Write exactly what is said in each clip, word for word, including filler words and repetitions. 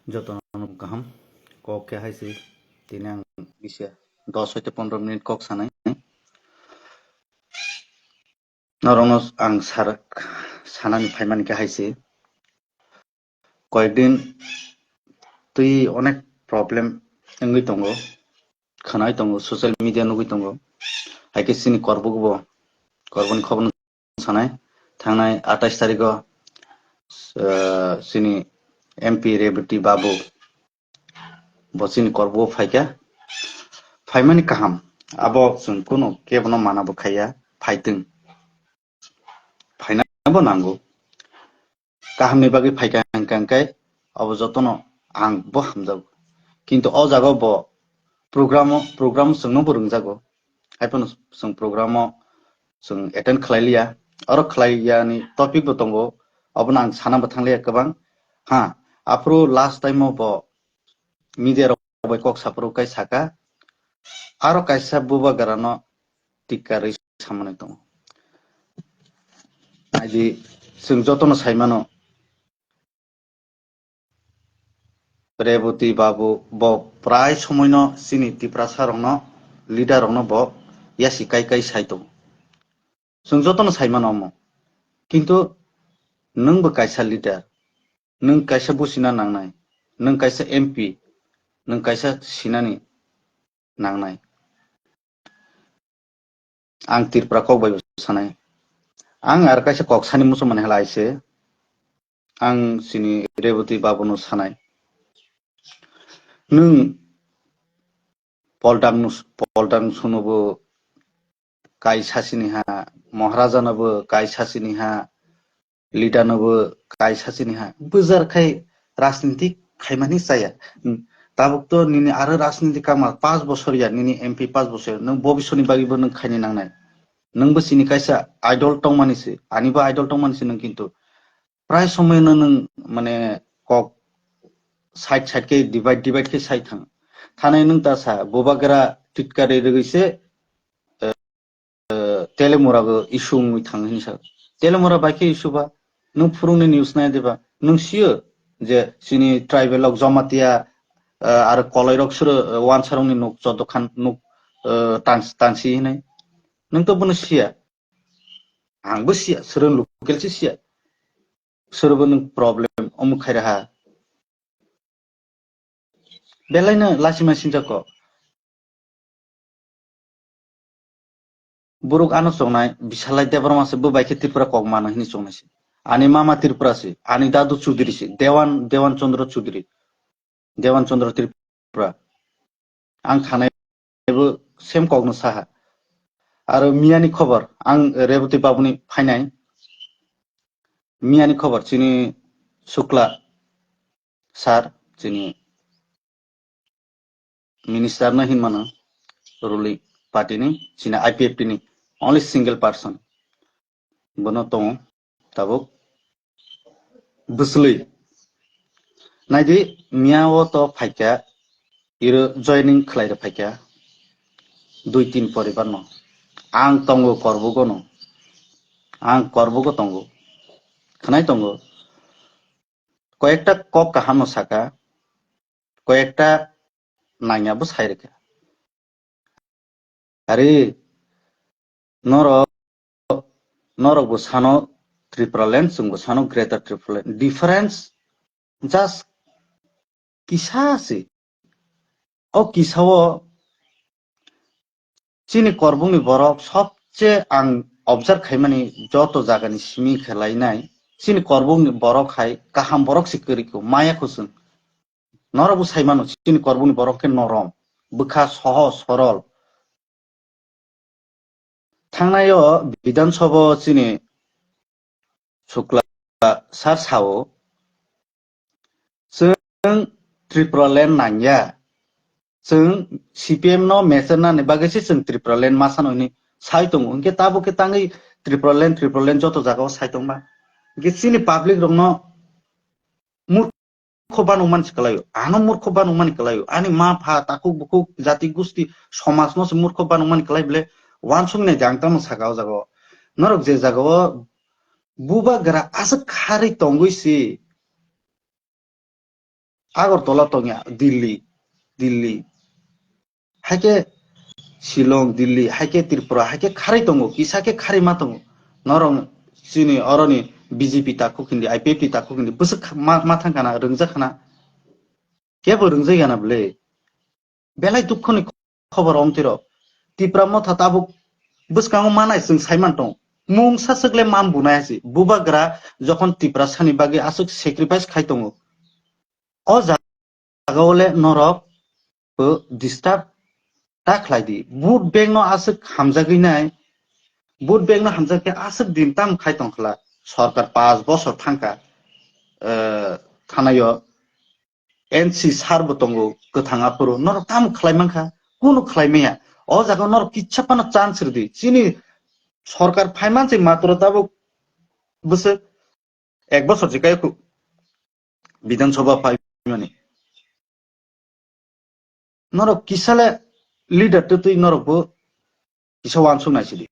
Jotono kaham. Kok khe hai se, tini ang bisi dos hoite pondro minute kok sanai. Norokno ang sar-, sanani phaimani khe hai se. Koyekdin twi onek problem wngwi tongo, khwnai tongo, social media nugwi tongo. Hai khe chini Korbuk bo, Korbukni khobor sanai, thangnai atais tarikh o, ah, chini M P Rebati Babu bo chini Korbuk o phaikha. Phaimani kaham, abo chwng kunu kebono mana bo khaiya, phaitwng. Phaina bo nango. Kahamni bagwi phaikha hwnkha hwnkhe abo jotono ang bo hamjago. Kintu o jaga bo program o, program chwngno bo rwngjago. Haiphano chwng program o chwng attend khlai liya. Oro khlai yani topic bo tongo. Abono ang sana bo thang liya kwbang. Ha, aphuru last time o bo media rok bai kok saphuru kai saka, aro kaisa bubagrano tikka rwi samani tongo. Naidi, chwng jotono saimano, Rebati Babu bo prai somoino chini Tiprasa rokno, leader rokno bo yasi kai kai sai tongo. Chwng jotono saimano omo. Kintu nwng bo kaisa leader, nwng kaisa busina nangnai, nwng kaisa M P, nwng kaisa sinani nangnai. Ang Tripura kok bai bo sanai. Ang ar kaisa kok sani muchung mani halai se. Ang chini Rebati Babu no sanai. Nwng Poldang no, Poldang suno bo kai sasini ha, Maharaja no bo kai sasini ha, leader no bo kai sasini ha. Bujar khai rajniti khaimani chaya. Hmm. Tabuk to nini aro rajniti kama pas bosor ya, nini M P pas bosor ya. Nwng bobisoni bagwi bo nwng khaini nangnai. Nwng bo chini kaisa idol tongmani se, ani bo idol tongmani se nwng, kintu prai somoino nwng mane kok side side khe divide divide khe sai thang. Thanai nwng ta sa bubagra titkari rwgwi se, eh, eh, Telemura go issue wngwi thang hini sa. Telemura bai khe issue ba, nwng phurungni news nai diba, nwng sio je chini tribal rok Jamatia, eh, aro Koloi rok suro, eh, wansarokni nuk chodokhan nuk, eh, tans-, tansi hinai. Nwng to bono sia. Ang bo sia, suro local se sia. Suro bo nwng problem omo khai raha. Belai no lachima sinjak kok. Borok ano chongnai, Bisalai Debbarma se bo bai khe Tripura kok mano hini chongnai se. Ani mama Tripura se, ani dadu Chudri se, Dewan, Dewan Chandra Chudri. Dewan Chandra Tripura. Ang thanai bo same kokno saha. Aro miyani khobor, ang Rebati Babuni phainai. Miyani khobor chini Shukla sir, chini minister no hinmano, ruling party ni, chini I P F T ni only single person. Bono tongo tabuk bwswlwi. Naidi, miya o to phaikha, iro joining khlai rw phaikha dui tin poribar no. Ang tongo Korbugo no. Ang Korbugo tongo. Khwnai tongo. Koyekta kok kaham no saka, koyekta nangya bo sai rwkha. Ari norok, norok bo sano Tripura land, chwng bo sano Greater Tripura land. Difference just kisa se. O kisa o chini Korbukni borok sobse ang observe khaimani joto jagani simi khe lainai. Chini Korbukni borok hai kaham borok se kwrwi kho, maya kho chwng. Norok bo sai mano, chini Korbukni borok khe norom, bwkha sohoj, sorol. Thangnai o Bidhan Sabha o chini Shukla sir sao, chwng Tripura land nangya, chwng C P M no mecher nani bagwi se chwng Tripura land ma sano hwnwi sai tongo. Hinkhe tabuk khe tangwi Tripura land, Tripura land joto jaga o sai tongba. Hinkhe chini public rokno murkho banukmani se kwlaio, ano murkho banukmani kwlaio, ani ma pha, takhuk bukhuk, jati gusti, somaj no se murkho banukmani kwlai bole uansuknai de ang tamo saka o jaga o. Norok je jaga o bubagra aswk kharwi tongwi se, Agartala tongya, Delhi, Delhi. Haikhe Shillong, Delhi, haikhe Tripura, haikhe kharwi tongo, kisa khe kharwi ma tongo. Norok chini oroni B J P takhuk hindi, I P F T takhuk hindi, bwswk ma, ma thang kana, rwngjak kana. Kebo rwngjak kana bwle. Belai dukhoni khobor omtiro. Tipra motha tabuk bwskango manai chwng saiman tong. Mungsa swkle mam bunai asi. Bubagra jokhon Tiprasani bagwi aswk sacrifice khai tongo. O jagao le norok bo disturb ta khlai di. Vote bank no aswk hamjagwi nai. Vote bank no hamjak khe aswk din tam khai tong khla. Sorkar panch bosor thangkha. Eh, thanayo N C sir bo tongo, kwthang aphuru. Norok tamo khlai mankha? Kunu khlai maya. O jaga norok kitsa phano chance rwdi. Chini sorkar phaiman se matro tabuk bwswk ek bosor se kayakhu Bidhan Sabha phaimani. Norok kisale leader twtwi norok bo kisa wansuk naisidi.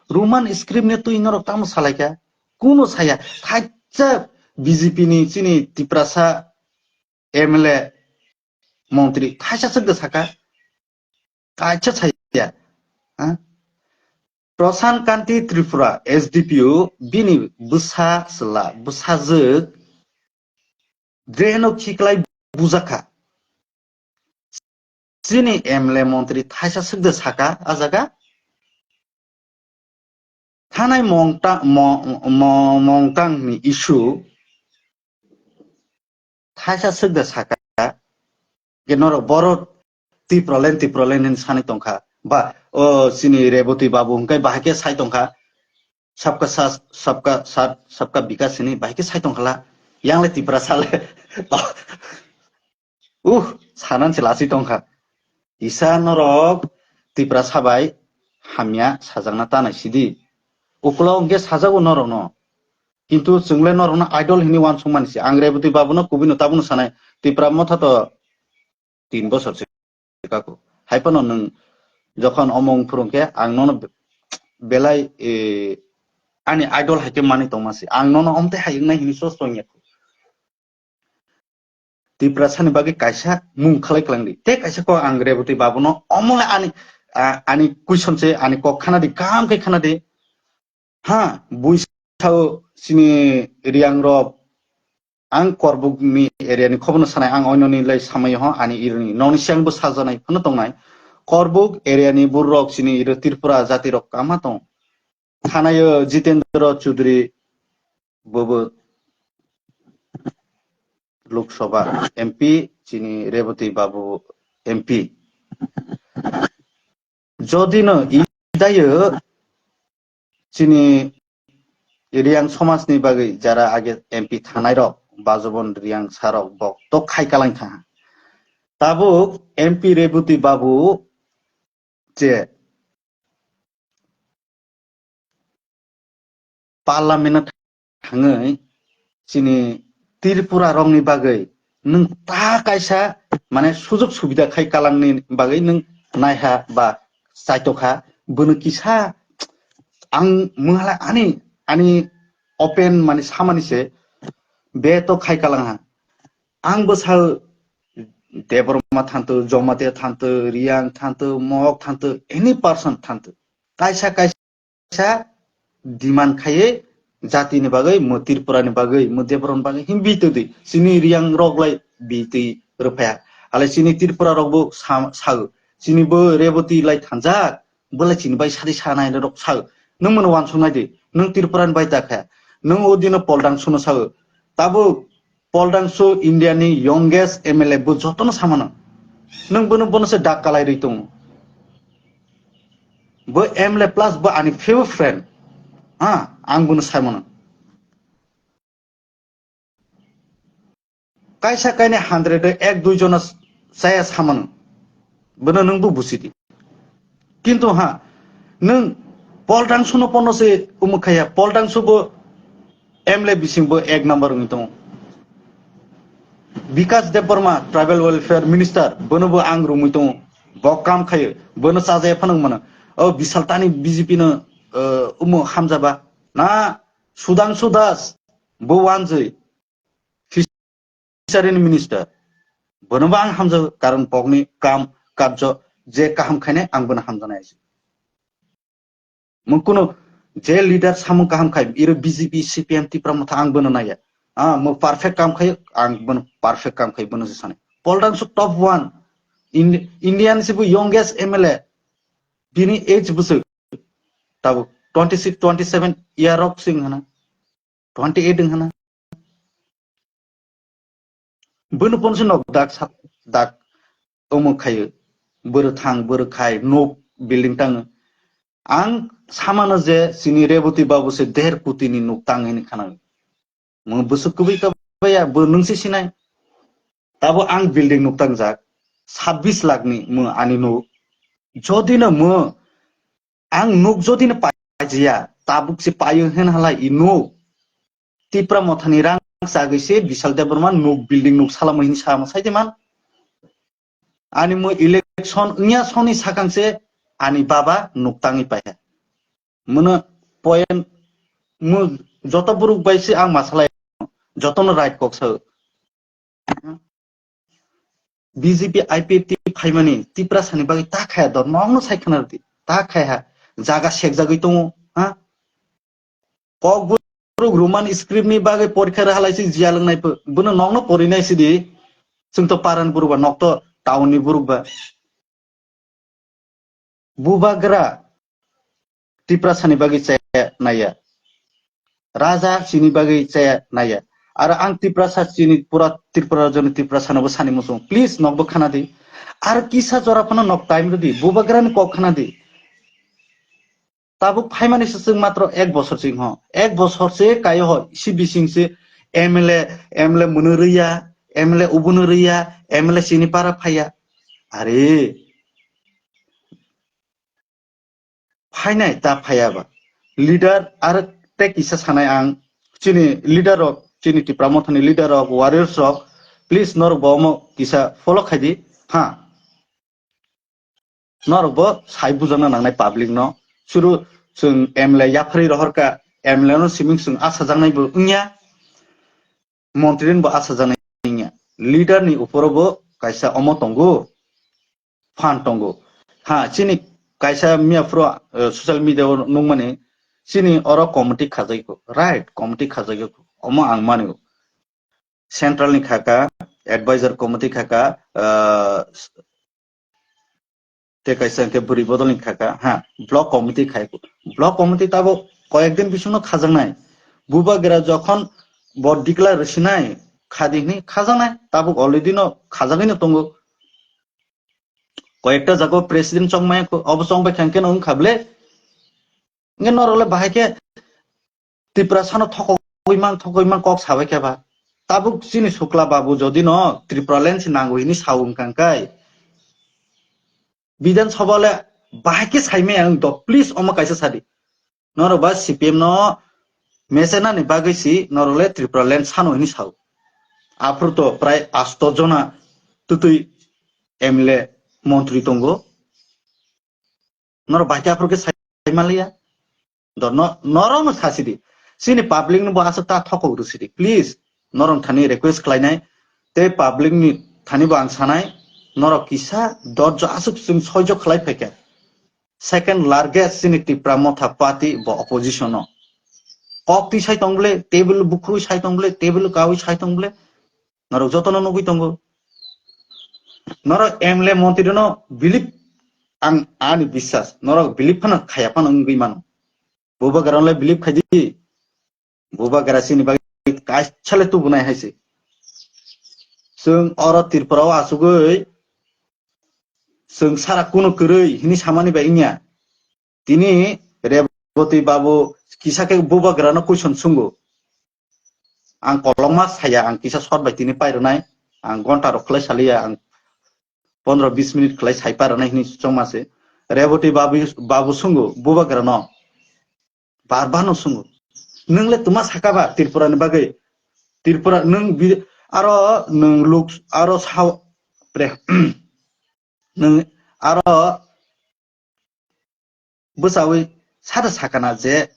Roman script ni twi norok tamo salaikha? Kunu saya. Thaisa B J P ni chini Tiprasa M L A montri thaisa swkda saka. Kaisa saya. Ha? Prasant Kanti Tripura S D P O bini bwsa chwla, bwsajwk dreno khiklai bujakha. Chini M L A montri thaisa swkda saka a jaga. Thanai mongta-, mo-, mo-, mongtang ni issue thaisa swkda saka. Ke norok boro Tipraland, Tipraland hin sani tongkha. Ba, o chini Reboti Babu hwnkhe bahai khe sai tongkha. Sabka saath, sabka saath, sabka bikas hini bahai khe sai tongkhala. Yang le Tiprasa le. Uh, sanan se lasi tongkha. Isa norok Tiprasa bai hamya sajakna tanai sidi. Ukulo hwnkhe sajago norokno. Kintu chwngle norokno idol hini wansukmani se. Ang Reboti Babuno kubino tabuno sanai. Tipra motha to tin bosor se kako. Hai phano nwng jokhon omong phwrwng khe ang nono be-, belai, eh, ani idol hai khe mani tongma se. Ang nono omte hai wngnai hini sos tongya. Tiprasani bagwi kaisa mung khlai kwlangdi. Tei kaisa kok ang Reboti Babuno omo le ani, a-, ani question se, ani kok khanadi, kaham khe khanadi. Ha, bui sao chini Riang rok, ang Korbuk ni area ni khobor no sanai, ang oino ni lai samai ho, ani iri ni noni siang bo sajanai phano tongnai. Korbuk area ni burok chini iri Tripura jati rok kama tong. Thanayo Jitendra Chaudhary bobo Lok Sabha M P, chini Reboti Babu M P. Jodi no idayo chini Riang somaj ni bagwi jara age M P thanai rok, Bajobon Riang sarok bok to khai kalang kha. Tabuk M P Reboti Babu je Parliament-o thangwi chini Tripura rokni bagwi nwng ta kaisa, mane, sujug subida khai kalangni bagwi nwng naiha ba chaitokha, bono kisa ang munghala ani, ani open, mane, samani se beto khai kalangha. Ang bwsa Debbarma thanto, Jamatia thanto, Riang thanto, Mok thanto, any person thanto, kaisa kaisa demand khaiwi jatini bagwi, mo Tripurani bagwi, mo Debbarmani bagwi him bitwi di. Chini Riang rok lai bitwi rwphaya. Alai chini Tripura rok bo sa-, sao. Chini bo Reboti lai thanjak. Belai chini bai sadi sanai rok sao. Nwng mano wansuk nai di. Nwng Tripura ni bai ta kha. Nwng o dino Pol Dangsu no sao. Tabuk Pol Dangsu India ni youngest M L A bo jotono samano. Nwng bono, bono se dak kalai rwi tongo. Bo M L A plus bo ani favorite friend. Ha, ang bono sai mano. Kaisa kaini hundred o ek dui jona chaya samano. Bono nwng bo busi di. Kintu ha, nwng Pol Dangsu no pono se umuk khaya, Pol Dangsu bo M L A bising bo ek number wngwi tongo. Bikas Debbarma, Tribal Welfare Minister, bono bo ang rumwi tongo. Bo kam khayo, bono chajaya phano wngmano. O Bisal Tani B J P no, uh, umo hamjaba. Na, Sudhangshu Das, bo wanjwi, fishery ni minister. Bonobo ang hamjago, karon bokni kam karjo je kaham khainai ang bono hamjaknai. Mung kuno je leader samung kaham khai, iro B J P, C P M, Tipra Motha ang bono naiya. Ah, mo perfect kam khai, ang bono perfect kam khai, bono se sanai. Poldangsuk top one. Indi-, Indian sibu youngest M L A. Bini age bwswk. Tabuk twenty six, twenty seven year rok sing hana. Twenty eight wng hana. Bono ponsi nok dak sak dak omo khayo. Bwrwi thang, bwrwi khai, nok building tango. Ang samano je chini Reboti babu se der koti ni nok tang hini khana. Mo bwswk kubui ka baya, bo nwng se sinai. Tabo ang building nuk tangjak, sabbish lakh ni mo ani nuk. Jodi no mo ang nuk jodi no paijiya, tabuk se payo hen halai i nuk. Tipra Mothani rang sagwi se Bishal Debbarma nuk building nuk salamo hini sama saide man. Ani mo election wngya soni sakang se ani baba nuk tangwi paiha. Mono point mo joto borok bai se ang masalai jotono right kok sao. B J P I P F T phaimani Tiprasani bagwi ta khaya do, nokno sai khna rwdi, ta khaya ha, jaga sekjagwi tongo, ha? Kokborok Roman script ni bagwi porikha rwhalai se jia lwngnai pho, bono nokno porinai sidi, chwng to paran borok ba, nok to town ni borok ba. Bubagra Tiprasani bagwi chaya naiya. Raja chini bagwi chaya naiya. Aro ang Tiprasa chini pura Tripura rajyoni Tiprasano bo sani muchung. Please nokbo khana di. Aro kisa jora phano nok time rwdi. Bubagrani kok khana di. Tabuk phaimani se chwng matro ek bosor chwng ho. Ek bosor se kayo ho. Si bising se M L A, M L A mwnwi rwya, M L A ubunwi rwya, M L A chini para phaiya. Are. Phainai ta phaiya ba. Leader ar tei kisa sanai ang, chini leader rok, chini Tipra Mothani leader rok, warriors rok, please norok bo omo kisa follow khaidi, ha. Norok bo sai bujana nangnai public no. Suru chwng M L A yapharwi rohorka, M L A no siming chwng asajaknai bo wngya. Montri ni bo asajaknai wngya. Leader ni uporo bo kaisa omo tongo, phan tongo. Ha, chini kaisa miya phuru, eh, social media o nukmani, chini oro committee khajagwi kho. Right, committee khajagwi kho. Omo ang mani o. Central ni khaka, advisor committee khaka, ah, tei kaisa hwnkhe bwrwi bodol ni khaka, ha, block committee khai kho. Block committee tabuk koyek din bisingno khajaknai. Bubagra jokhon bo declare rwsinai, khadi hwnwi khajaknai, tabuk already no khajagwi no tongo. Koyekta jaga o president chongmaya kho, obo chongbai kha hwnkhe no wngkha ble. Hwnkhe norok le bahai khe Tiprasano thokogwi mang, thokogwi mang kok sabai khe ba. Tabuk chini Sukla babu jodi no Tipraland se nango hini sao wngkha hwnkhe, Bidhan Sabha le bahai khe saimaya wng do, please omo kaisa sadi. Norok ba C P M no mesenani bagwi si norok le Tipraland sano hini sao. Aphuru to prai asto jona twtwi M L A montri tongo. Norok bahai khe aphuru khe sai maliya. Do no, norok no sasidi. Chini public no bo aswk ta thokok rwsidi. Please, norok thani request khlainai. Tei public ni thani bo ang sanai. Norok kisa dorjo aswk chwng soijo khlai phaikha. Second largest chini Tipra Motha party bo opposition no. Kok twi sai tong ble, table bukhurwi sai tong ble, table kawi sai tong ble. Norok jotono nugwi tongo. Norok M L A montri no believe, ang ani biswas, norok believe phano khaya phano wngwi mano. Bubagra le believe khaidi. Bubagra chini bagwi kaisa le tubunai hai se. Chwng oro Tripura o achugwi chwng sara kuno kwrwi hini samani bai wngya. Tini Reboti babu kisa khe Bubagra no question sungo. Ang kolokma saya, ang kisa short bai tini pai rwnai. Ang gonta rok khlai saliya, ang pondro bis minute khlai sai pai rwnai hini chongma se. Reboti babu, babu sungo Bubagra no. Bar bar no sungo. Nwng le tuma saka ba Tripura ni bagwi? Tripura nwng bi-, aro nwng luk, aro sao pre. Nwng aro bwchawi sada sakana je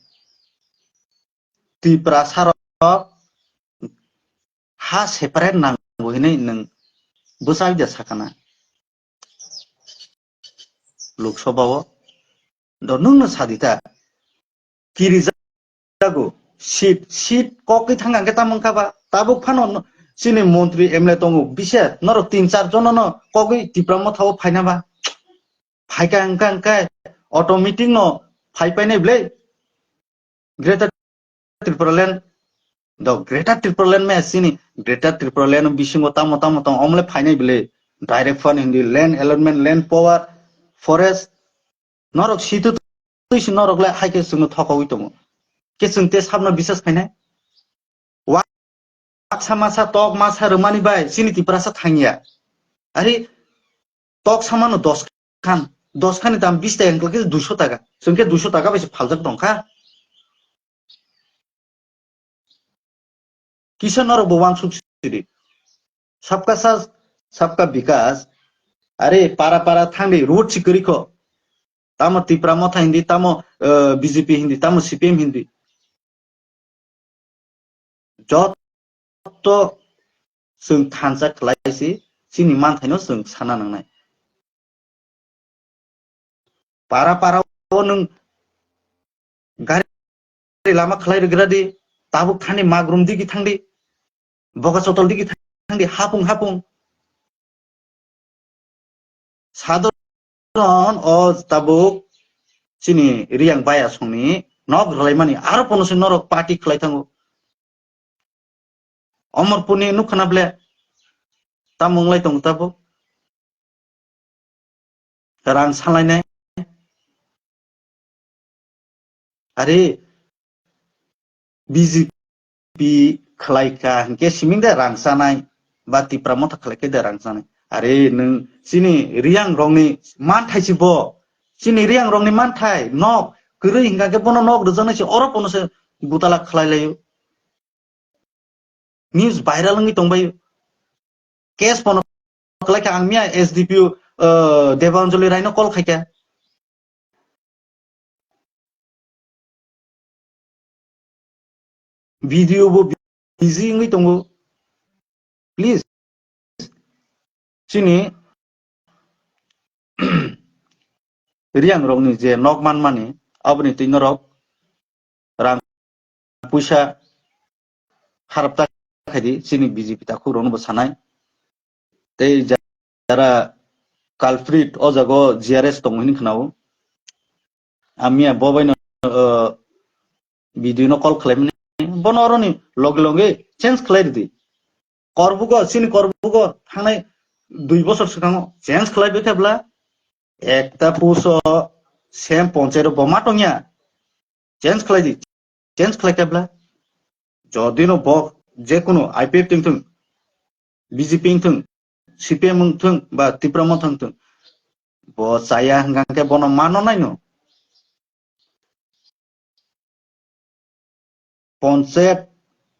Tiprasa rok ha separate nango hinwi nwng Bwsai de sakana. Lok Sabha o. Do nwng no sadi ta. Kiri jago. Seat, seat kokwi thang ang khe tamo wngkha ba. Tabuk phano no, chini montri M L A tongo. Bise norok tin char jono no kokwi Tipra Motha o phaina ba. Phaika wngkha wngkha automatic no phai painai ble. Greater Tripura Land, do Greater Tripura Land me sini, Greater Tripura Land bisingo tamo tamo tong, omle phainai bile direct fund hindi, land allotment, land power, forest, norok situ tui si norok le hai ke sunu thokawi tongo. Ke sung te sabno bisas khainai? Wa Baksa masa tok masa rwmani bai chini Tiprasa thangya. Ari tok samano dos khan, dos khan ni dam bis taka wngkha khe duiso taka. Chwng khe duiso taka bai se phaljak tongkha. Kisa norok bo wansuk sidi. Sabka saath, sabka bikas. Are para para thangdi road si kwrwi kho. Tamo Tipra Motha hindi, tamo, eh, B J P hindi, tamo C P M hindi. Joto chwng thansa khlai si, chini manthaino chwng sana nangnai. Para para o nwng gari lama khlai rwgra di, tabuk thani magrum digi thangdi, boga chotol digi thangdi, hapung hapung. Sadharon o tabuk chini Riyang baya songni nok rwlaimani aro pono se norok party khlai thango. Omorpurni nukha na ble tamo wnglai tongo tabuk. Rang salainai. Are B J P khlai kha hinkhe siming de rang chanai ba Tipra Motha khlai khe de rang chanai. Are nwng chini Riyang rokni manthai si bo. Chini Riyang rokni manthai nok kwrwi hinkha khe bono nok rwjaknai si oro pono se gutala khlai laio. News viral wngwi tongbai. Case pono khlai kha ang miya S D P O, uh, Debanjali Raino call khai kha. Video bo busy wngwi tongo. Please, chini Riyang rokni je nok manmani, aboni twi norok rang puisa harap ta khaidi, chini B J P takhuk rokno bo sanai. Tei jara culprit o jago G R S tongo hini khwnao. Amia bo bai no, uh, video no call khlai mani. Bono oroni loge loge change khlai ridi. Korbugo, chini korbugo thangnai dui bosor swkango change khlai bai khe bla. Ekta puso sem ponchero bo ma tongya. Change khlai di. Change khlai khe bla. Jodi no bo je kunu I P F wngthung, B J P wngthung, C P M wngthung, ba Tipra Motha wngthung. Bo chaya hwnkha khe bono mano naino. Ponchayat,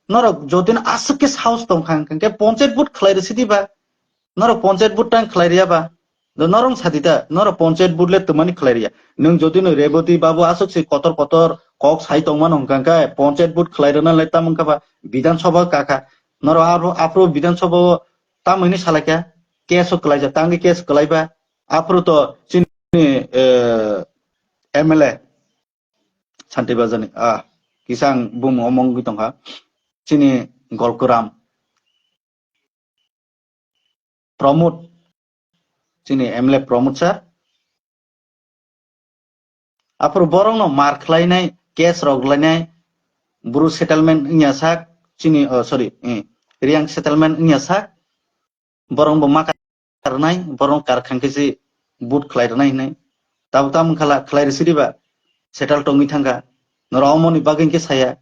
norok jodino aswk khe sahos tongkha hwnkha khe ponchayat vote khlai rwsidi ba, norok ponchayat vote tang khlai rwya ba, do norok sadi ta, norok ponchayat vote le twmani khlai rwya. Nwng jodino Reboti babu aswk se kotor kotor kok sai tongmano hwnkha khe ponchayat vote khlai rwna le tamo wngkha ba, Bidhan Sabha kakha, norok aphuru, aphuru Bidhan Sabha o tamo hwnwi salai kha, case o kwlaijak, tangwi case kwlaiba, aphuru to chini, eh, M L A, Santi Bazar ni, ah, kisa ang bumung omong wngwi tongkha. Chini Golkuram Pramod, chini M L A Pramod sir. Aphuru borok no mar khlainai, case rok lainai, Bru settlement wngya sak, chini, oh, sorry, eh, Riyang settlement wngya sak. Borok bo ma karnai, borok kar khang khe se vote khlai rwnai hinwi. Tabuk tamo khala khlai rwsidi ba, settle tongwi thangkha. Norok omoni bagwi khe saya.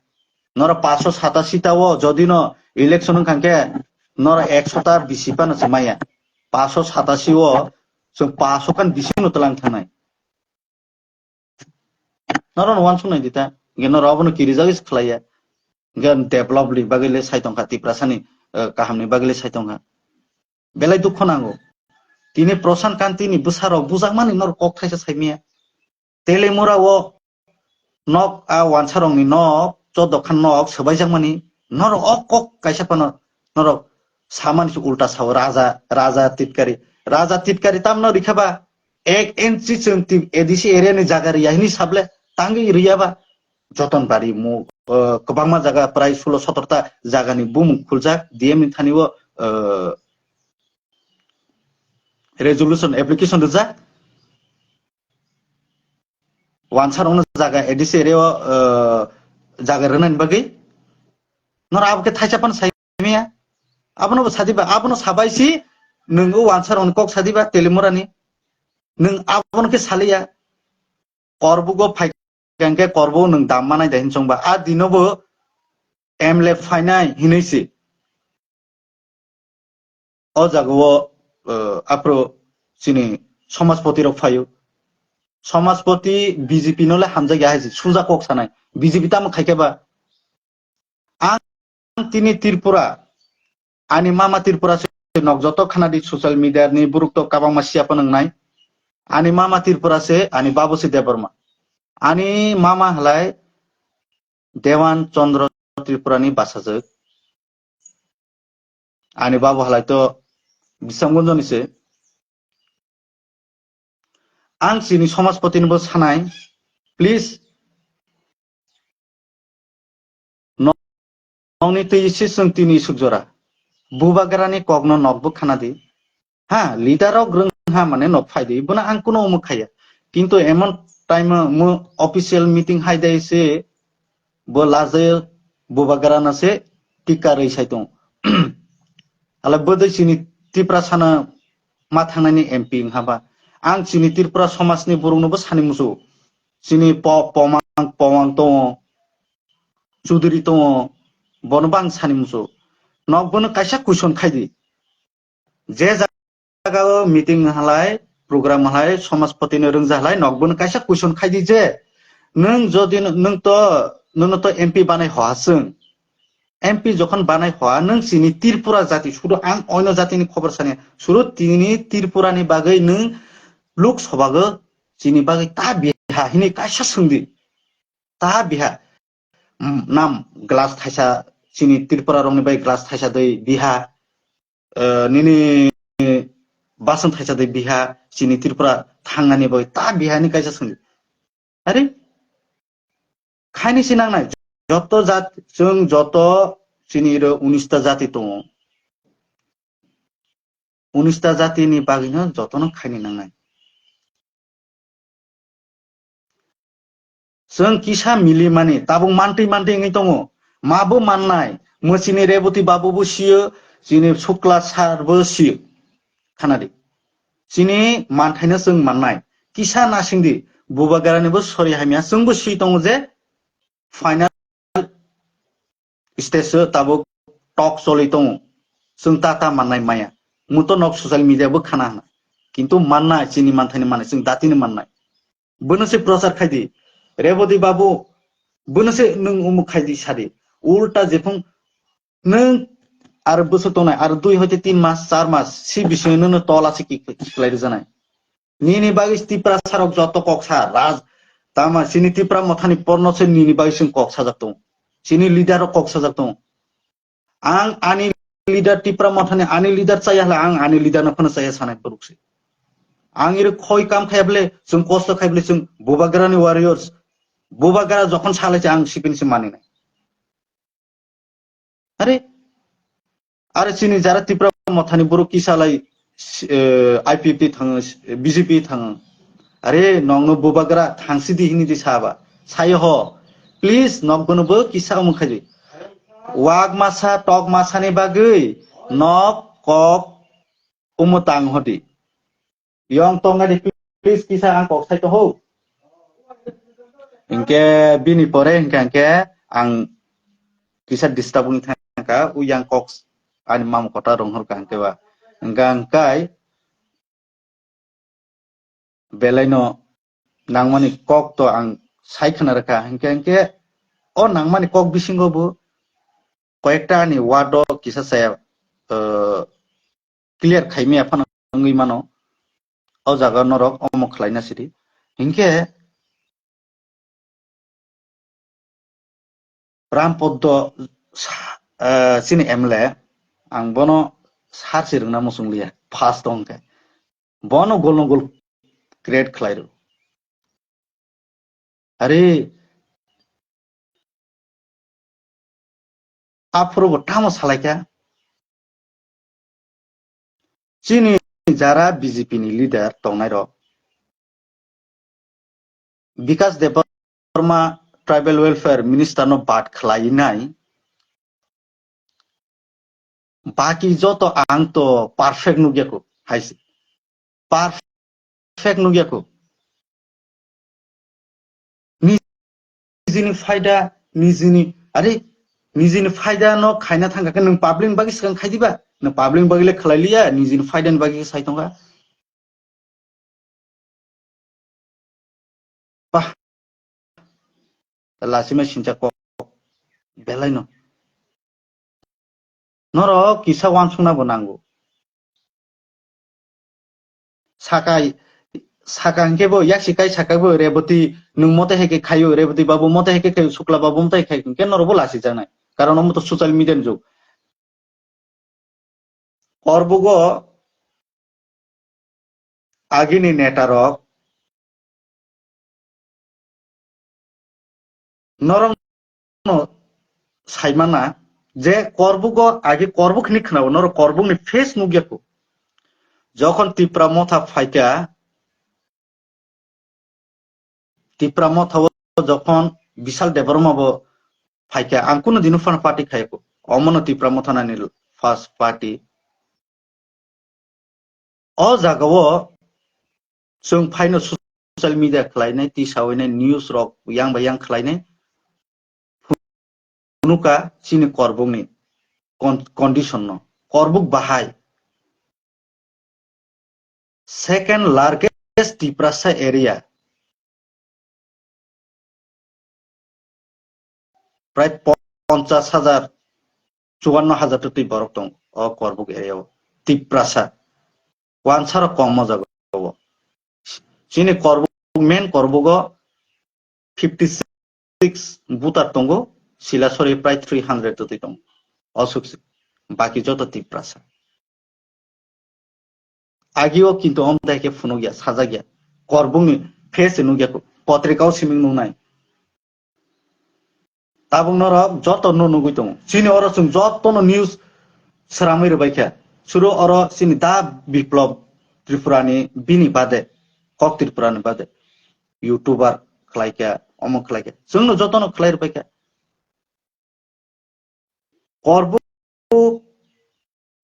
Norok paanch sho satasi ta o jodi no election wngkha khe norok ekso ta bisi phano se maya. Paanch sho satasi o chwng paanch sho khan bisi no twlang thangnai. Norok no uansuk nai di ta. Hingke norok abono kirijagwi se khlai ya. Hingke develop ni bagwi le sai tongkha, Tiprasa ni, eh, kaham ni bagwi le sai tongkha. Belai dukho nango. Tini Prasant Kanti ni bwsarok bujakmani norok kok thaisa sai maya. Telemura o nok a wansarok ni nok, choddo khan nok swbaijakmani norok o kok kaisa phano norok Samani se ulta sao Raja, Raja Titkari. Raja Titkari tamno rikha ba ek inchi chwng ti A D C area ni jaga riya hini sable tangwi riya ba. Joton bari mu, uh, kwbangma jaga prai sulo sotor ta jaga ni bumung khuljak D M ni thani o, uh, resolution application rijak. Wansa rokno jaga A D C area o, uh, jaga rwnani bagwi. Nor abo khe thaisa phano sai maya. Abono bo sadi ba, abono sabai si nwng o wansa rokni kok sadi ba Telimurani. Nwng abono khe saliya. Korbugo phai khe korbo nwng dam manai da hinsong ba. A dino bo M L A phainai hinwi si. O jaga o, uh, aphro chini Samajpati rok phaio. Samajpati B J P no le hamjak ya hai si, suja kok sanai. B J P tamo khai khe ba. Ang tini Tripura, ani mama Tripura se nok joto khana di social media ni buruk to kabangma siya phano wngnai. Ani mama Tripura se, ani babu se Debbarma. Ani mama halai Dewan Chandra Tripura ni bachajak. Ani babu halai to Bisramganj ni se. Ang chini Samajpati ni bo sanai, please, no-, nokni twi se chwng tini suk jora. Bubagrani kokno nokbo khana di. Ha, leader rok rwng ha mane nok phai di. Bono ang kuno omo khaya. Kintu emon time o mo official meeting hai dai se bo lajai Bubagrano se tika rwi sai tong. Hala bodoi chini Tiprasano ma thangnani M P wng haba. Ang chini Tripura somajni borokno bo sani musu. Chini po-, pomang, pomang tongo, chudri tongo, bono bo ang sani musu. Nok bono kaisa question khai di. Je jagao meeting halai, program halai, Samajpati no rwngja halai, nok bono kaisa question khai di je, nwng jodi n-, nwng to, nwng to M P banai hoha chwng. M P jokhon banai hoha, nwng chini Tripura jati, sudu ang oino jati ni khobor sani, sudu tini Tripura ni bagwi nwng Lok Sabha go chini bagwi ta biha hini kaisa swng di. Ta biha. Mm, nam glass thaisa, chini Tripura rokni bai glass thaisa dei biha, eh, nini basan thaisa dei biha, chini Tripura thangnani bai ta biha ni kaisa swngdi. Are, khaini si nangnai, joto jat, chwng joto chini ro unis ta jati tongo. Unis ta jati ni bagwi no joto no khaini nangnai. Chwng kisa mili mani, tabuk mantwi mantwi wngwi tongo. Ma bo mannai, mo chini Reboti babu bo siyo, chini Sukla sir bo siyo. Khanadi. Chini manthaino chwng mannai. Kisa nasingdi, Bubagrani bo sori hamya, chwng bo si tongo je final stage o tabuk talk choli tongo. Chwng ta ta mannai maya. Muto nok social media bo khana hana. Kintu manna, chini manthani mannai, chwng datini mannai. Bono se prochar khai di. Reboti babu, bono se nwng umuk khai di sadi. Ulta jephung nwng ar bwswk tongnai, ar dui hoite tin mas, char mas, si bisingo nwngno tola se ki-, kiklai rwjanai. Nini bagwi Tiprasa rok joto kok sa, raj, tama chini Tipra mothani porno se nini bagwi chwng kok sajak tongo. Chini leader rok kok sajak tongo. Ang ani leader Tipra mothani ani leader chaya hwla ang ani leader no phano chaya sanai borok se. Ang iri khoi kam khai bwle, chwng kosto khai bwle, chwng Bubagrani warriors. Bubagra jokhon salai se ang sipin se mani nai. Are, are chini jara Tipra mothani borok kisa lai, eh, I P F T thango, B J P thango. Are, nokno Bubagra thangsi di hini di saba. Sayo ho, please, nok bono bo kisa omo khaidi. Wak masa, tok masani bagwi, nok, kok, omo tang hodi. Yong tongadi, please kisa ang kok sai to ho. Hingke bini pore hingke, hingke ang kisa disturb wng thangka, u yang kok ani mam kota rong hor ka hingke ba. Hingke ang kai belai no nangmani kok to ang sai khna rwkha. Hingke, hingke o nangmani kok bisingo bo koyekta ani word o kisa saya, eh, clear khaimaya phano wngwi mano. O jaga norok omo khlaina sidi. Hinkhe Ram Poddo sa-, eh, chini M L A, ang bono Sar se rwngna muchung liya, first tong khe. Bono gol no gol create khlai rw. Are, aphuru bo tamo salai kha. Chini jara B J P ni leader tongnai rok, Bikas Debbarma Tribal Welfare Minister no bad khlai nai, baki joto ang to perfect nugya ko, hai se. Perfect nugya ko. Nijini faida, nijini, are, nijini faida no khaina thangkha khe nwng public ni bagwi swkang khai diba? Nwng public ni bagwi le khlai liya, nijini faida ni bagwi sai tongkha. Bah. Lachima sincha kok belai no. Norok kisa wansukna bo nango. Sakai, saka hwnkhe bo, yaksi kai sakai bo, Reboti nwng mote hai khe khaio, Reboti babu mote hai khe khaio, Sukla babu mote hai khaio, hwnkhe norok bo lachijaknai. Karon omo to social media ni jug. Korbugo agini neta rok norok no saimana je Korbugo agi Korbuk hini khwnao, norok Korbuk ni face nugya ko. Jokhon Tipra Motha phaikha, Tipra Motha o jokhon Bishal Debbarma bo phaikha, ang kuno dino phano party khayako. Omono Tipra Motha nani first party. O jaga o chwng phaino social media khlainai, tisawi nai, news rok yang bai yang khlainai. Phunukha chini Korbuk ni con-, condition no. Korbuk bahai. Second largest Tiprasa area. Prai ponchas hajar, chuanno hajar twi borok tong o Korbuk area o. Tiprasa. Wansaro kom o jaga o. Chini Korbuk, main Korbugo fifty six voter tongo, Silasori prai three hundred twi tongo. Osuk si. Baki joto Tiprasa. Agio kintu omdai khe phunukya, sajakya. Korbukni face nukya, potrikao siming nuknai. Tabuk norok joto no nugwi tongo. Chini oro chwng joto no news sramwi rwbai kha. Suru oro chini da Biplab Tripura ni bini bade, kok Tripura ni bade. YouTuber khlai kha, omo khlai kha. Chwng no joto no khlai rwbai kha. Korbuk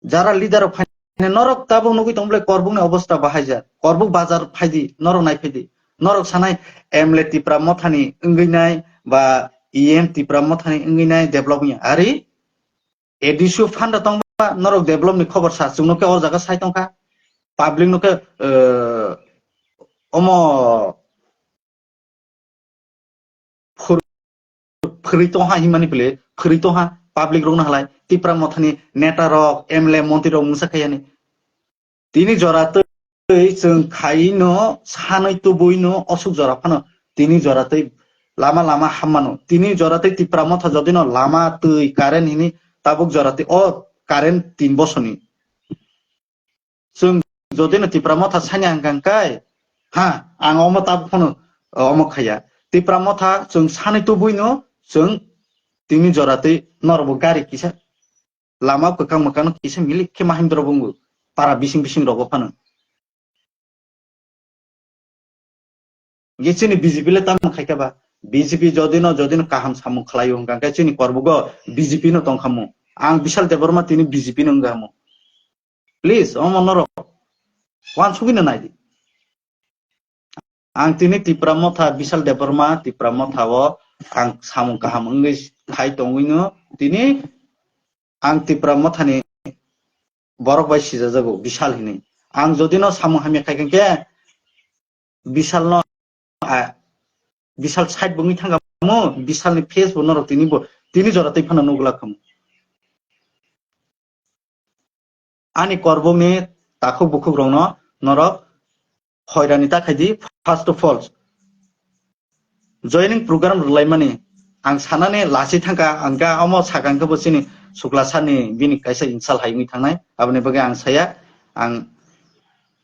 jara leader rok phainai norok tabuk nugwi tong bwle Korbuk ni obostha bahai jak. Korbuk bazar phaidi, norok nai phaidi. Norok sanai M L A Tipra Motha ni wngwi nai ba E M Tipra Motha ni wngwi nai develop wngya. Ari A D C o fund tongba norok develop ni khobor sa chwngno khe o jaga sai tongkha. Public no khe, eh, omo phur-, phwrwi tongha himani bwle phwrwi tongha public rokno halai Tipra Mothani neta rok, M L A, montri rok mungsa khaiyani. Tini jora twi chwng khaino sanwi tubui no osuk jora phano tini jora twi lama lama hammano. Tini jora twi Tipra Motha jodino lama twi current hini tabuk jora twi o current tin bosoni. Chwng jodino Tipra Motha sani hangkang kai, ha, ang omo tabuk phano, omo khaya. Tipra Motha chwng sani tubuino chwng tini jora twi norokbo gari kisa lama kwkang mwkangno kisa milik khe Mahindra bungwi para bising bising rogo phano. Ge chini B J P le tamo khai kha ba? B J P jodino, jodino kaham samung khlaio hwnkha khe chini Korbugo B J P no tong khamu. Ang Bishal Debbarma tini B J P no wngkha mu. Please, omo norok wansugwi no nai di. Ang tini Tipra Motha, Bishal Debbarma, Tipra Motha o ang samung kaham wngwi khai tongwi no tini ang Tipra Mothani borok bai sijajago Bishal hinwi. Ang jodino samung hamya khai khe Bishal no, a, Bishal side bo wngwi thangkha mo, Bishal ni face bo norok tini bo, tini jora twi phano nugla khamu. Ani Korbukni takhuk bukhuk rokno norok hoirani ta khaidi, first of all. Joining program rwlaimani ang sanani lasi thangkha, ang ga omo sakang khe bo chini Sukla sani bini kaisa insult hai wngwi thangnai, aboni bagwi ang saya, ang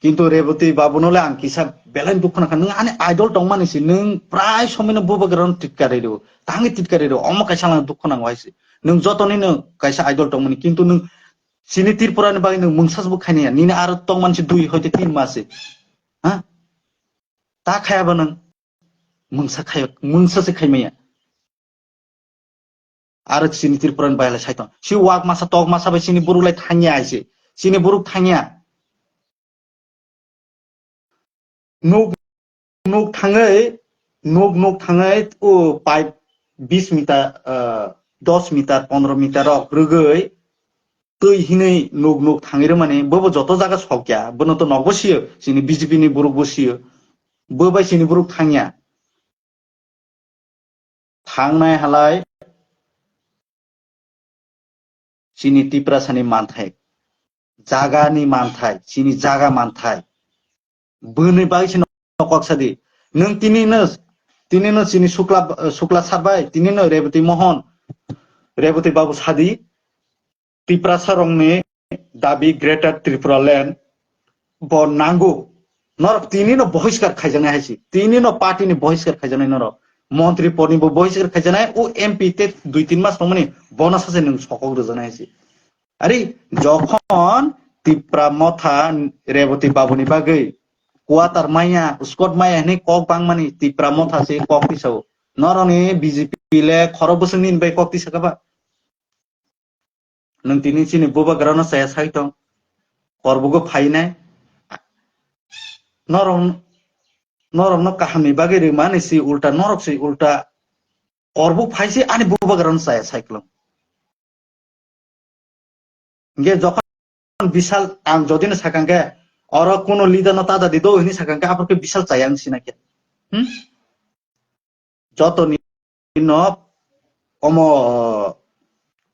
kintu Reboti babuno le ang kisa belai dukhu nangkha, nwng ani idol tongmani si, nwng prai somoino bubagrano titka rw, tangwi titka rw, omo kaisa lang dukhu nango hai si, nwng jotoni no kaisa idol tongmani, kintu nwng chini Tripura ni bagwi nwng mungsa se bo khainaya, nini aro tongmani si dui hoite tin mas se, ha? Ta khaya ba nwng mungsa khai, mungsa se khaimaya. Aro chini Tripura ni baila sai tong. Si wak masa tok masa bai chini buruk lai thangya aise. Chini buruk thangya. Nuk, nuk thangwi, nuk, nuk thangwi o five, bis meter, ah, dos meter, pondro meter rok rwgwi twi hinwi nuk, nuk thangwi rwmani bobo joto jaga sokya. Bono to nokbo siyo, chini B J P ni buruk bo siyo. Bo bai chini buruk thangya. Thangnai halai chini Tiprasani manthai, jagani manthai, chini jaga manthai. Bwni bai chini kok sadi. Nwng tini no, tini no chini Sukla, Sukla sir bai, tini no Reboti Mohan, Reboti Babu sadi. Tiprasa rokni dabi Greater Tripura Land bo nango. Norok tini no bohiskar khaijaknai hai si. Tini no party ni bohiskar khaijaknai norok. Montri pod ni bo bohiskar khaijaknai, o M P te dui tin mas tongmani bono sache nwng sokok rwjaknai hai si. Ari jokhon Tipra Motha Reboti Babu ni bagwi quarter maya, squad maya hinwi kok bangmani Tipra Motha se kok tisao. Norokni B J P le khorok bwswk nini bai kok tisaka ba? Nwng tini chini bubagrano chaya sai tong. Korbugo phainai. Norok, norokno kahamni bagwi rwmani si ulta, norok si ulta. Korbuk phai si ani bubagrano chaya sai kwlwng. Hingke jokhon Bishal ang jodi no sakang khe, oro kuno leader no tada di do hini sakang khe, aphor khe Bishal chaya wng sina khe. Hmm? Joto ni no omo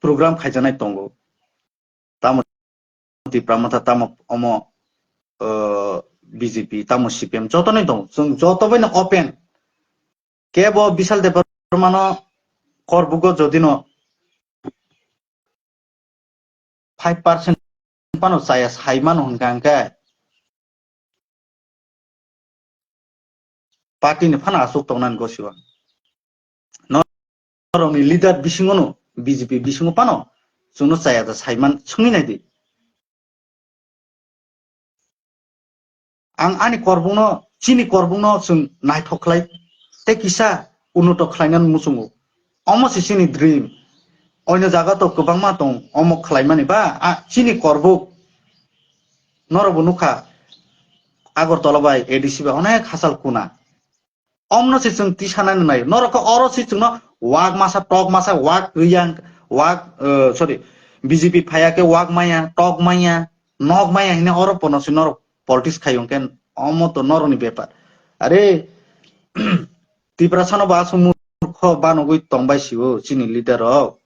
program khaijaknai tongo. Tamo Tipra Motha, tamo omo, uh, B J P, tamo C P M, joto ni tongo. Chwng joto bai no open. Kebo Bishal Debbarma no korbugo jodi no five percent phano chaya sai mano hwnka hwnkhe party ni phano aswk tongnani gosiwa. Norokni leader bisingo no B J P bisingo phano chwngno chaya da sai man swngwi nai di. Ang ani korbukno, chini korbukno chwng naithok khlai tei kisa unoto khlainani muchungo. Omo se chini dream. Oino jaga to kwbangma tong omo khlaimani ba, a, chini korbuk. Norokbo nukha Agartala bai A D C bai onek hachal kuna. Omno se chwng tisanani nai. Norok khe oro se chwngno wak masa, tok masa, wak riyang, wak, eh, sorry, B J P phaiya khe wak maya, tok maya, nok maya hine oro pono se norok politics khaiyong khe omo to norokni bepar. Are, Tiprasano bo aswk murkho banogwi tongbai sio chini leader rok.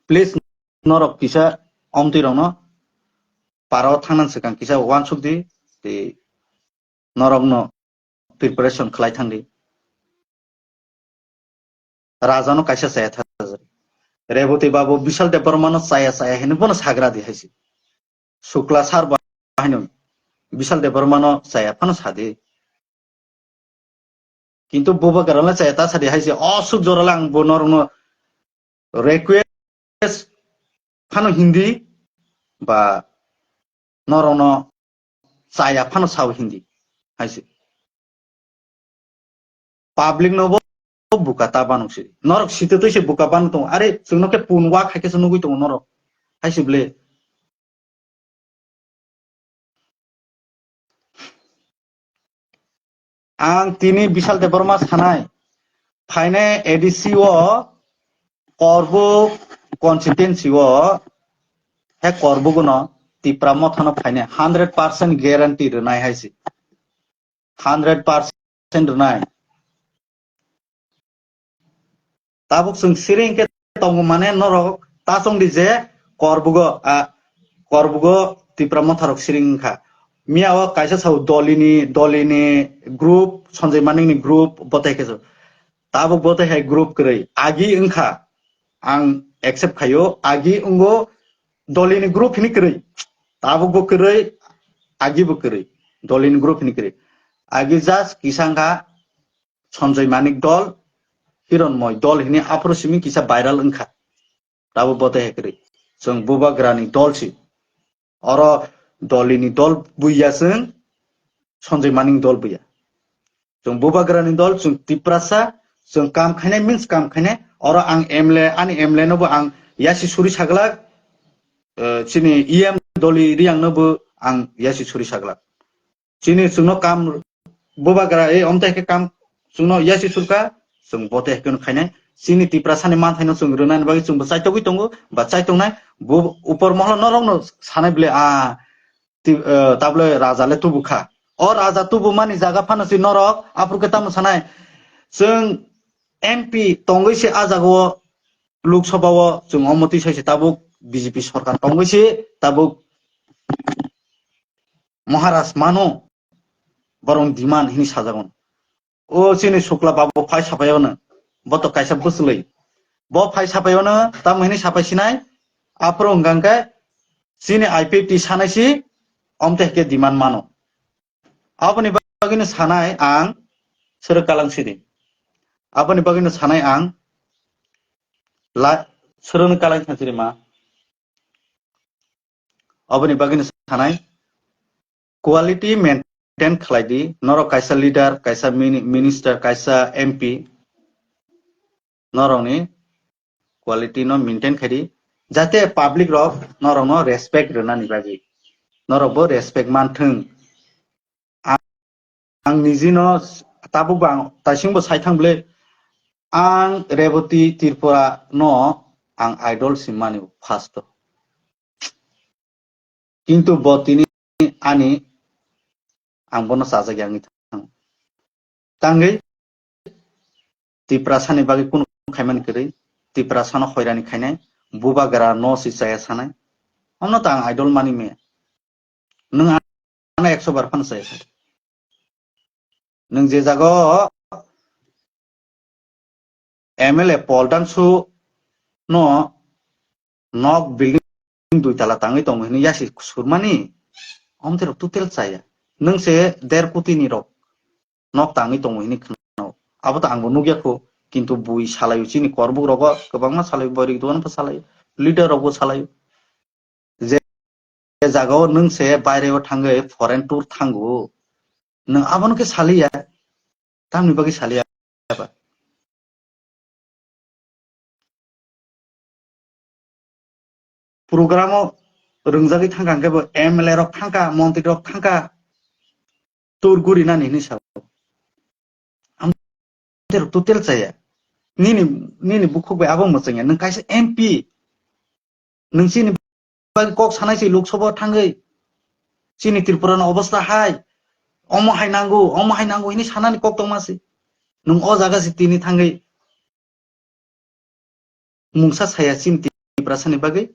Please, norok kisa omtwi rokno paro thangna swkang kisa uansuk di, tei norokno preparation khlai thang di. Rajano kaisa chaya thajak. Reboti babu Bishal Debbarmano chaya chaya hinwi bono sagra di hai se. Sukla sar bo haino Bishal Debbarmano chaya phano sadi. Kintu bubagrano chaya ta sadi hai se, o suk jorala ang bo norokno request phano hindi ba norokno chaya phano sao hindi hai se. Public no bo buka ta banuk se. Norok sitwtwi se buka banuk tongo. Are chwngno khe pun wak hai khe se nugwi tongo norok. Hai se ble. Ang tini Bishal Debbarma sanai. Phainai A D C o Korbuk constituency o he Korbuk no Tipra Motha no phainai hundred percent guarantee rwnai hai se. Hundred percent rwnai. Tabuk chwng siring khe tongo mane norok ta chong di je Korbugo, a, Korbugo Tipra Motha rok siring wngkha. Miya o kaisa sao Dolini, Dolini group, Sanjay Manik ni group, botai khe so. Tabuk botai hai group kwrwi. Agi wngkha ang accept khaio, agi ungo dolini group hini kwrwi, tabuk bo kwrwi, agi bo kwrwi, dolini group hini kwrwi. Agi just kisa wngkha Sanjay Manik dol, Hironmoy dol hini aphuru simi kisa viral wngkha. Tabuk bo tei hai kwrwi. Chwng bubagrani dol si. Oro dolini dol buya chwng, Sanjay Manik dol buya. Chwng bubagrani dol, chwng Tiprasa, chwng kam khainai means kam khainai. Oro ang M L A, ani M L A no bo ang yasi suri saglak, eh, chini E M Doli Riang no bo ang yasi suri saglak. Chini chwngno kam bubagra, eh, omtai khe kam chwngno yasi surka, chwng bo tei khe khainai. Chini Tiprasani manthaino chwng rwnani bagwi chwngbo chaitogwi tongo, ba chaitongnai. Bo upor moholo norokno sanai bwle, ah, ti-, eh, tabole raja le tubu kha. O raja tubumani jaga phano si norok aphuru khe tamo sanai. Chwng M P tongwi se a jagao, Lok Sabha o chwng omo twi sai se tabuk B J P sorkar tongwi se tabuk Maharaj mano, borok demand hini sajagon. O chini Shukla Babu phai sapai ono, bo to kaisa bwchwlwi. Bo phai sapai ono, tamo hini sapai sinai, aphuru hwnkha hwnkhe chini I P F T sanai si, omte hwnkhe demand mano. Aboni bagwino sanai ang, sero kalang sidi. Aboni bagwino sanai ang, la, sero kalang sidi ma. Aboni bagwino sanai, quality maintain khlai di, norok kaisa leader, kaisa mini-, minister, kaisa M P, norokni quality no maintain khai di, jate public rok norokno respect rwnani bagwi, norokbo respect manthwng. Ang, ang nijino tabukbo ang taisingbo sai thang bwle, ang Reboti Tripura no ang idol si mani first o. Kintu bo tini ani ang bono chajak yang thang. Tangwi Tiprasani bagwi kunu khaimani kwrwi, Tiprasano hoirani khainai, bubagra no si chaya sanai. Omno ta ang idol mani me. Nwng ano ekso bar phano chaya kha. Nwng je jaga o M L A Paul Dangsu no nok building dui tala tangwi tongo hwnwi yasi surmani, omte rok total chaya. Nwng se der koti ni rok nok tangwi tongo hwnwi khwnao. Abo to angbo nukya kho, kintu bui salaio, chini korbuk rogo kwbangma salaio, boirik dogan bo salaio, leader rokbo salaio. Je jagao nwng se baireo thangwi foreign tour thango, nwng abono khe saliya, tamni bagwi saliya ba? Programo rwngjagwi thangkha hwnkhe bo M L A rok thangkha, montri rok thangkha, tour gurinani hinwi sao. Amtero total chaya. Nini, nini bukhuk bai abo mwchangya. Nwng kaisa M P. Nwng chini bagwi kok sanai se Lok Sabha thangwi. Chini Tripura no obostha hai. Omo hai nango, omo hai nango hinwi sanani kok tongma se. Nwng o jaga se tini thangwi mungsa saya chini Tiprasani bagwi.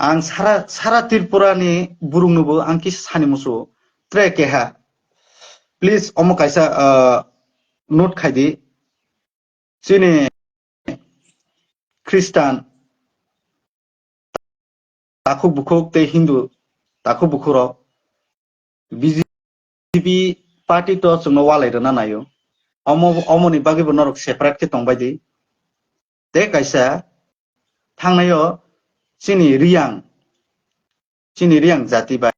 Ang sara, sara Tripura ni burung no bo ang kisa sani musu tre keha. Please omo kaisa, uh, note khai di. Chini Christian takhuk bukhuk tei Hindu takhuk bukhuk rok B J P party to chwngno walai rwna naio. Omo, omoni bagwi bo norok separate khe tongbai di. Tei kaisa thangnaio chini Riyang, chini Riyang jati bai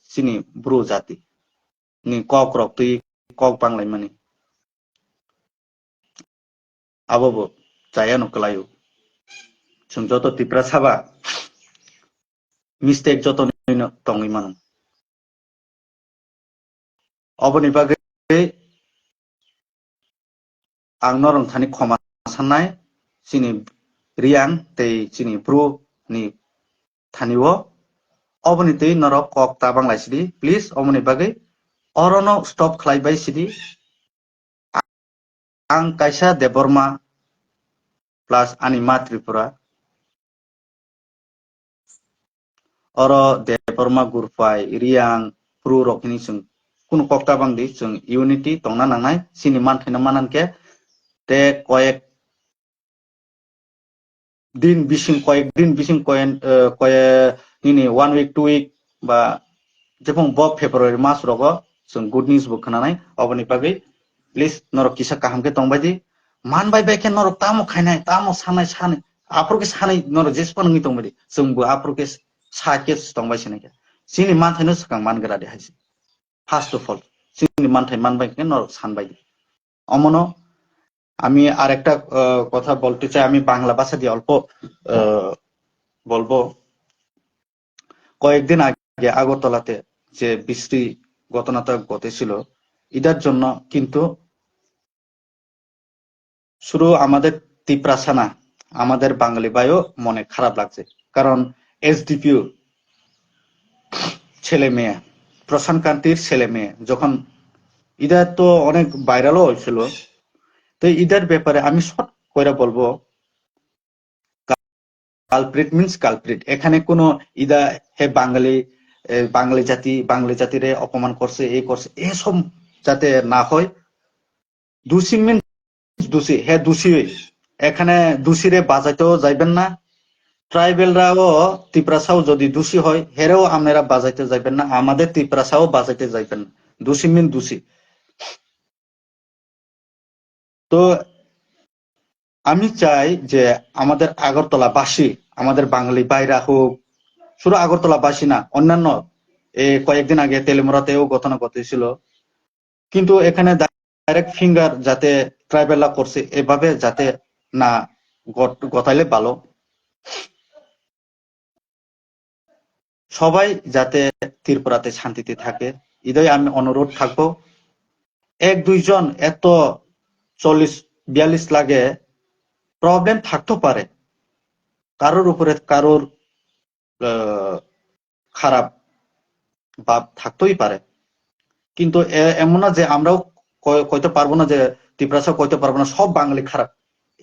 chini Bru jati ni kok rok twi kok banglaimani. Abo bo chaya no kwlaio. Chwng joto Tiprasa ba mistake joto ni no tongwi mano. Oboni bagwi ang norok thani khoma sanai, chini Riyang tei chini Bru ni thani o. Oboni twi norok kok ta banglai sidi, please, oboni bagwi orono stop khlai bai sidi. Ang kaisa Debbarma plus ani ma Tripura. Oro Debbarma, Gurphai, Riyang, Bru rok hini chwng kunu kok ta bang di, chwng unity tongna nangnai, chini manthaino manan khe, te koyek din bising, koyek din bising, koyen, eh, koye, nini one week, two week, ba jebong bo February mas rogo chwng good news bo khwnanai, oboni bagwi please norok kisa kaham khe tongbai di. Man bai bai khe norok tamo khainai, tamo sanai, sanai, aphuru khe sanai norok jespan wngwi tongbai di, chwngbo aphuru khe sa khe tongbai sinai khe. Chini manthaino swkang man gra di hai se. First of all, chini manthai man bai khe norok san bai di. Omono আমি আরেকটা, আহ, কথা বলতে চাই, আমি বাংলা ভাষা দিয়ে অল্প, আহ, বলবো। কয়েকদিন আগে আগরতলাতে যে বিশ্রী ঘটনাটা ঘটেছিল, এটার জন্য কিন্তু শুধু আমাদের তিপ্রাসা না, আমাদের বাঙালি ভাইও মনে খারাপ লাগছে। কারণ এসডিপিও ছেলে মেয়ে, প্রশান্ত কান্তির ছেলে মেয়ে, যখন এটা তো অনেক ভাইরালও হয়েছিল, তো এটার ব্যাপারে আমি শর্ট করে বলবো, কালপ্রিট মিন্স কালপ্রিট। এখানে কোনো ইদা হে বাঙালি, এ, বাঙালি জাতি, বাঙালি জাতিরে অপমান করছে, এই করছে, এসব যাতে না হয়। দোষী মিন্স দোষী, হে দোষী। এখানে দোষীরে বাজাইতেও যাইবেন না। ট্রাইবেলরাও, তিপ্রাসাও যদি দোষী হয়, হেরেও আপনারা বাজাইতে যাইবেন না, আমাদের তিপ্রাসাও বাজাইতে যাইবেন না। দোষী মিন দোষী। তো আমি চাই যে আমাদের আগরতলাবাসী, আমাদের বাঙালি ভাইরা হোক, শুধু আগরতলাবাসী না, অন্যান্য, এ, কয়েকদিন আগে তেলিমুরাতেও ঘটনা ঘটেছিল, কিন্তু এখানে ডাইরেক্ট ফিঙ্গার যাতে ট্রাইবেলরা করছে, এভাবে যাতে না ঘট-, ঘটাইলে ভালো। সবাই যাতে ত্রিপুরাতে শান্তিতে থাকে, এটাই আমি অনুরোধ থাকবো। এক দুইজন এত চল্লিশ বিয়াল্লিশ লাগে প্রবলেম থাকতে পারে, কারোর উপরে কারোর, আহ, খারাপ ভাব থাকতেই পারে, কিন্তু এ-, এমন না যে আমরাও কই-, কইতে পারবো না যে তিপ্রাসা কইতে পারবো না সব বাঙালি খারাপ,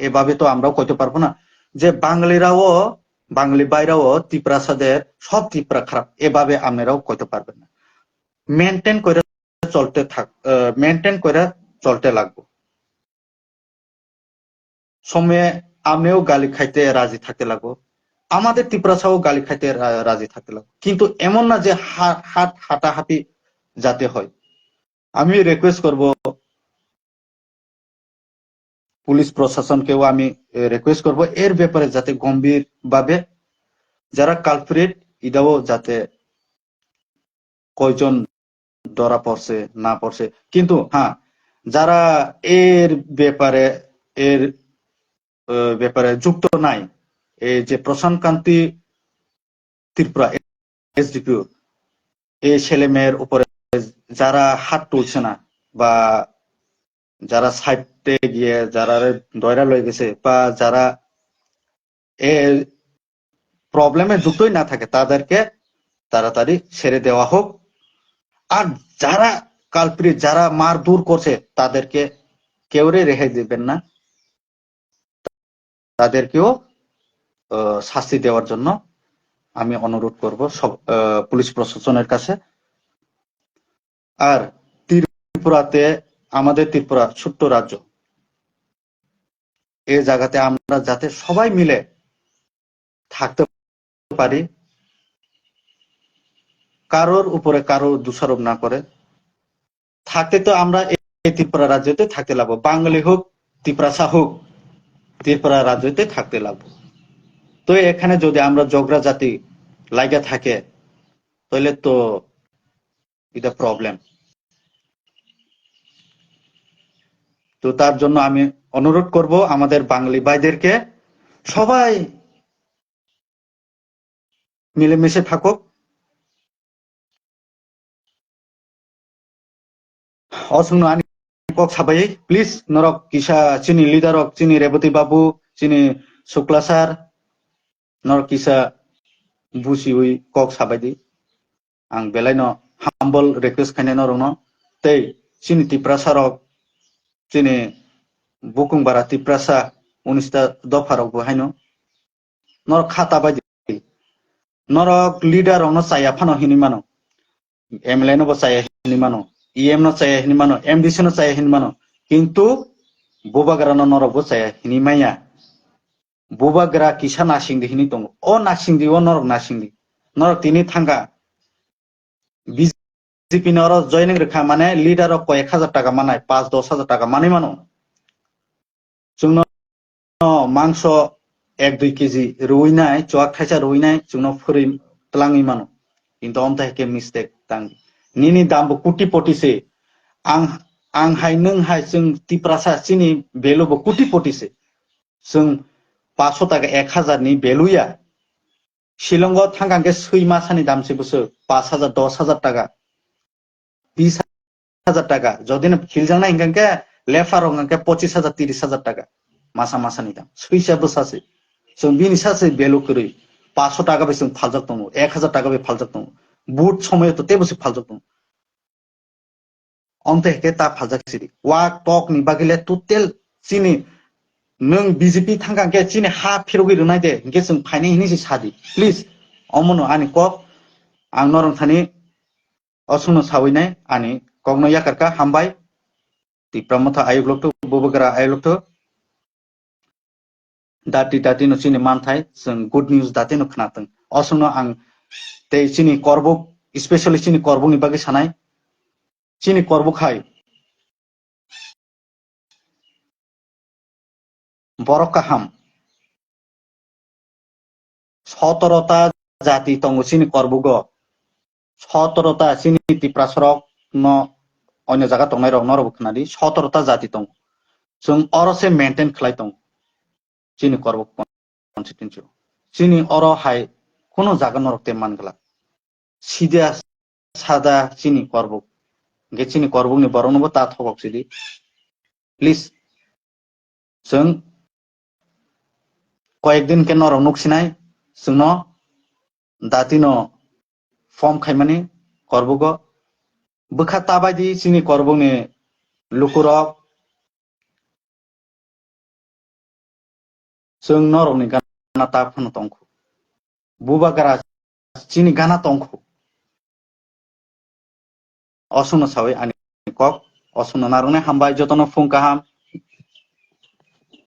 এভাবে তো আমরাও কইতে পারবো না যে বাঙালিরাও, বাঙালি ভাইরাও তিপ্রাসাদের সব তিপ্রা খারাপ, এভাবে আপনারাও কইতে পারবেন না। মেনটেন করে চলতে থাক, আহ, মেনটেন করে চলতে লাগবো। সময়ে আপনিও গালি খাইতে রাজি থাকতে লাগবো, আমাদের তিপ্রাসাও গালি খাইতে রা-, রাজি থাকতে লাগবো, কিন্তু এমন না যে হা-, হাত হাতাহাতি যাতে হয়। আমি রিকোয়েস্ট করব পুলিশ প্রশাসনকেও, আমি রিকোয়েস্ট করব এর ব্যাপারে যাতে গম্ভীরভাবে যারা কালপ্রিট এটাও যাতে কয়জন ধরা পড়ছে না পড়ছে, কিন্তু হ্যাঁ, যারা এর ব্যাপারে, এর, আহ, ব্যাপারে যুক্ত নাই, এই যে প্রশান্ত কান্তি ত্রিপুরা, এসডিপিও, এই ছেলে মেয়ের উপরে যারা হাত তুলছে না বা যারা সাইডে গিয়ে যারা দয়রা লয়ে গেছে বা যারা এ প্রবলেমে যুক্তই না থাকে, তাদেরকে তাড়াতাড়ি ছেড়ে দেওয়া হোক। আর যারা কালপ্রিট, যারা মারধর করছে, তাদেরকে কেউরে রেহাই দিবেন না, তাদেরকেও, আহ, শাস্তি দেওয়ার জন্য আমি অনুরোধ করব সব, আহ, পুলিশ প্রশাসনের কাছে। আর ত্রিপুরাতে, আমাদের ত্রিপুরা ছোট্ট রাজ্য, এই জায়গাতে আমরা যাতে সবাই মিলে থাকতে পারি, কারোর উপরে কারো দোষারোপ না করে। থাকতে তো আমরা এই ত্রিপুরা রাজ্যতে থাকতে লাগবো, বাঙালি হোক, তিপ্রাসা হোক, ত্রিপুরা রাজ্যতে থাকতে লাগবো। তো এখানে যদি আমরা ঝগড়া জাতি লাগা থাকে, তাহলে তো এটা প্রবলেম। তো তার জন্য আমি অনুরোধ করব আমাদের বাঙালি ভাইদেরকে, সবাই মিলেমিশে থাকুক। Osongno ani kok sabai, please, norok kisa chini leader rok, chini Reboti Babu, chini Shukla sir, norok kisa busiwi kok sabai di. Ang belai no humble request khainai norok no. Tei chini Tiprasa rok, chini bukung bara Tiprasa unista dopha rok bo haino. Norok khata bai di. Norok leader rok no chaya phano hinwi mano. M L A no bo chaya hinwi mano. E M no chaya hinwi mano, M D C no chaya hinwi mano. Kintu bubagra no norok bo chaya hinwi manya. Bubagra kisa nasingdi hinwi tongo. O nasingdi, o norok nasingdi. Norok tini thangkha. B J P ni oro joining rwkha mane leader rok koyek hajar taka manai, paanch dos hajar taka manwi mano. Chwngno mangso ek dui K G rwui nai, chuak thaisa rwui nai, chwngno phwrwi twlangwi mano. Kintu omtha hai khe mistake tang. Nini dam bo kuti poti se. Ang, ang hai nwng hai chwng Tiprasa chini value bo kuti poti se. Chwng paanch sho taka ek hajar ni value ya. Shillongo thangkha hwnkhe swi masani dam se bwswk paanch hajar, dos hajar taka, bis hajar taka. Jodi no khiljak nai hwnkhe lephar rok hwnkhe pochis hajar, tiris hajar taka masa masani dam. Swisa bwsa se. Chwng bini sa se value kwrwi. Paanch sho taka bai chwng phaljak tongo, ek hajar taka bai phaljak tongo. Vote somoyo to teibo se phaljak tongo. Omtwi hwnkhe ta phaljak sidi. Wa tok ni bagwi le total chini nwng B J P thangkha hwnkhe chini ha phirogwi rwnai de, hwnkhe chwng phainai hinwi se sadi. Please, omono ani kok, ang norok thani osongno sawi nai, ani kokno yakarkha, hambai. Tipra Motha ayuk lokthok, Bubagra ayuk lokthok. Dati dati no chini manthai, chwng good news dati no khwnathwng. Osongno ang tei chini korbuk, especially chini korbuk ni bagwi sanai. Chini korbuk hai borok kaham. Sotoro ta jati tongo chini korbugo. Sotoro ta chini Tiprasa rok no onyo jaga tongnai rok norok bo khwnadi. Sotoro ta jati tongo. Chwng oro se maintain khlai tongo. Chini korbuk constituency o. Chini oro hai kuno jaga norok te man glak. Sida sada chini korbuk. Hwnkhe chini korbuk ni borok no bo ta thobok sidi. Please. Chwng koyek din khe norok nuk sinai, chwngno dati no form khaimani korbugo. Bwkha ta bai di chini korbuk ni lukurok. Chwng norokni gana ta phano tongkhu. Bubagra chini gana tongkhu. Osongno sawi ani kok, osongno narwknai hambai, jotono phung kaham,